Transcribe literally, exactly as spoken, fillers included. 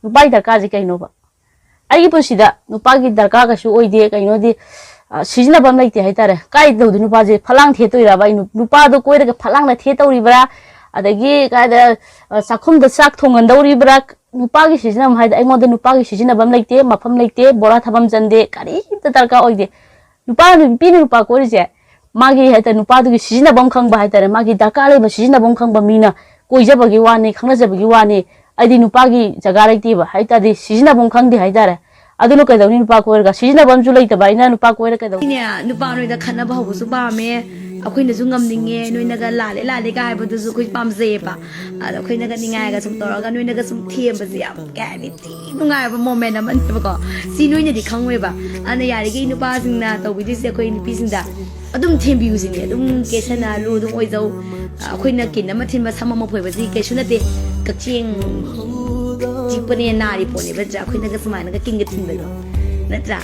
ꯅꯨꯄꯥꯒꯤ ꯗꯔꯀꯥꯔꯁꯦ ꯀꯩꯅꯣꯕ? ꯑꯩꯒꯤ ꯄꯨꯟꯁꯤꯗ ꯅꯨꯄꯥꯒꯤ ꯗꯔꯀꯥꯔ ꯀꯩꯁꯨ ꯑꯣꯏꯗꯦ꯫ ꯀꯩꯅꯣꯗꯤ, ꯑ, ꯁꯤꯖꯤꯟꯅꯕ ꯑꯃ ꯂꯩꯇꯦ ꯍꯥꯏꯇꯥꯔꯦ꯫ ꯀꯥꯏꯗ ꯇꯧꯗꯣꯏ? ꯅꯨꯄꯥꯁꯦ ꯐꯂꯥꯡ ꯊꯦꯠꯇꯣꯏꯔꯕ? ꯑꯩ ꯅꯨ-, ꯅꯨꯄꯥꯗꯣ ꯀꯣꯏꯔꯒ ꯐꯂꯥꯡꯅ ꯊꯦꯠꯇꯧꯔꯤꯕ꯭ꯔꯥ? ꯑꯗꯒꯤ ꯀꯥꯏꯗ, ꯑ, ꯆꯥꯛꯈꯨꯝꯗ ꯆꯥꯛ ꯊꯣꯡꯍꯟꯗꯧꯔꯤꯕ꯭ꯔꯥ? ꯅꯨꯄꯥꯒꯤ ꯁꯤꯖꯤꯟꯅꯐꯝ ꯍꯥꯏꯗꯤ ꯑꯩꯉꯣꯟꯗ ꯅꯨꯄꯥꯒꯤ ꯁꯤꯖꯤꯟꯅꯐꯝ ꯂꯩꯇꯦ, ꯃꯐꯝ ꯂꯩꯇꯦ, ꯕꯣꯔꯥ ꯊꯝꯐꯝ ꯆꯟꯗꯦ, ꯀꯔꯤꯝꯇ ꯗꯔꯀꯥꯔ ꯑꯣꯏꯗꯦ꯫ ꯅꯨꯄꯥ, ꯅꯨꯄꯤꯅ ꯅꯨꯄꯥ ꯀꯣꯏꯔꯤꯁꯦ ꯃꯥꯒꯤ ꯍꯦꯛꯇ ꯅꯨꯄꯥꯗꯨꯒꯤ ꯁꯤꯖꯤꯟꯅꯐꯝ ꯈꯪꯕ ꯍꯥꯏꯇꯥꯔꯦ, ꯃꯥꯒꯤ ꯗꯔꯀꯥꯔ ꯂꯩꯕ ꯁꯤꯖꯤꯟꯅꯐꯝ ꯈꯪꯕ ꯃꯤꯅ ꯀꯣꯏꯖꯕꯒꯤ ꯋꯥꯅꯤ, ꯈꯪꯅꯖꯕꯒꯤ ꯋꯥꯅꯤ꯫ ꯑꯩꯗꯤ ꯅꯨꯄꯥꯒꯤ ꯖꯒꯥ ꯂꯩꯇꯦꯕ ꯍꯥꯏꯇꯥꯔꯗꯤ, ꯁꯤꯖꯤꯟꯅꯐꯝ ꯈꯪꯗꯦ ꯍꯥꯏꯇꯥꯔꯦ꯫ ꯑꯗꯨꯅ ꯀꯩꯗꯧꯅꯤ? ꯅꯨꯄꯥ ꯀꯣꯏꯔꯒ ꯁꯤꯖꯤꯟꯅꯐꯝꯁꯨ ꯂꯩꯇꯕ ꯑꯩꯅ ꯅꯨꯄꯥ ꯀꯣꯏꯔ ꯀꯩꯗꯧꯅꯤ? ꯏꯅꯦ, ꯅꯨꯄꯥ ꯅꯣꯏꯗ ꯈꯠꯅꯕ ꯍꯧꯕꯁꯨ ꯄꯥꯝꯃꯦ, ꯑꯩꯈꯣꯏꯅꯁꯨ ꯉꯝꯅꯤꯡꯉꯦ, ꯅꯣꯏꯅꯒ ꯂꯥꯜꯂꯦ ꯂꯥꯜꯂꯦꯒ ꯍꯥꯏꯕꯗꯨꯁꯨ ꯑꯩꯈꯣꯏ ꯄꯥꯝꯖꯩꯌꯦꯕ꯫ ꯑꯗꯣ ꯑꯩꯈꯣꯏꯅꯒ ꯅꯤꯡꯉꯥꯏꯒ ꯁꯨꯝ ꯇꯧꯔꯒ ꯅꯣꯏꯅꯒ ꯁꯨꯝ ꯊꯦꯝꯕꯁꯦ ꯌꯥꯝ, ꯀꯩ ꯍꯥꯏꯅꯤ, ꯊꯤ ꯅꯨꯡꯉꯥꯏꯕ ꯃꯣꯃꯦꯟ ꯑꯃꯅꯦꯕꯀꯣ꯫ ꯁꯤ ꯅꯣꯏꯅꯗꯤ ꯈꯪꯉꯣꯏꯕ꯫ ꯑꯗꯨꯅ ꯌꯥꯔꯤꯈꯩ ꯅꯨꯄꯥꯁꯤꯡꯅ ꯇꯧꯕꯤꯗꯣꯏꯁꯦ ꯑꯩꯈꯣꯏ ꯅꯨꯄꯤꯁꯤꯡꯗ ꯑꯗꯨꯝ ꯊꯦꯝꯕꯤꯌꯨꯁꯤꯅꯦ꯫ ꯑꯗꯨꯝ ꯀꯦꯁꯟꯅꯍꯜꯂꯨ, ꯑꯗꯨꯝ ꯑꯣꯏꯖꯧ꯫ ꯑꯩꯈꯣꯏꯅ ꯀꯤꯟ ꯑꯃ ꯊꯤꯟꯕ, ꯁꯝ ꯑꯃ ꯐꯣꯏꯕꯁꯤ ꯀꯩꯁꯨ ꯅꯠꯇꯦ꯫ ꯀꯛꯆꯦꯡ ꯆꯤꯛꯄꯅꯦ ꯅꯥꯔꯤ ꯄꯣꯠꯅꯦꯕ, ꯅꯠꯇ꯭ꯔꯥ? ꯑꯩꯈꯣꯏꯅꯒ ꯁꯨꯃꯥꯏꯅꯒ ꯀꯤꯟꯒ ꯊꯤꯟꯕꯗꯣ, ꯅꯠꯇ꯭ꯔꯥ?